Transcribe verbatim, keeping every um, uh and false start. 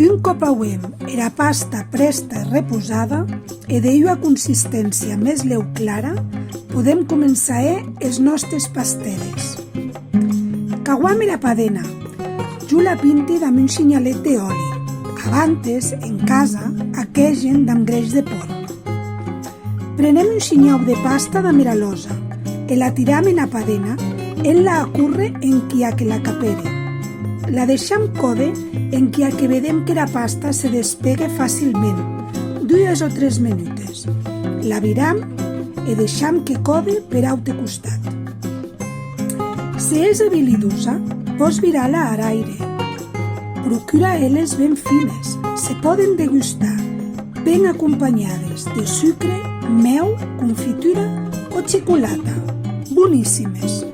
Un còp auem era pasta prèsta e reposada e de ua consisténcia mès lèu clara, podem començar a hèr es nòstes pastères. Qu'auam era padena. Jo la pinti damb un shinhalet de òli. Abantes, en casa, ac hègen damb grèish de pòrc. Prenem un shinhau de pasta damb era lòsa e la tiram ena padena en la a córrer enquia que la capère. La deisham còder enquia que vedem qu'era pasta se despegue facilment, dues o tres menutes. La viram e deisham que còde per aute costat. Se ès abilidosa, pòs virar-la ar aire. Procura hèr-les ben fines, se pòden degustar, ben acompanhades de sucre, mèu, confitura o chicolata. Bonissimes!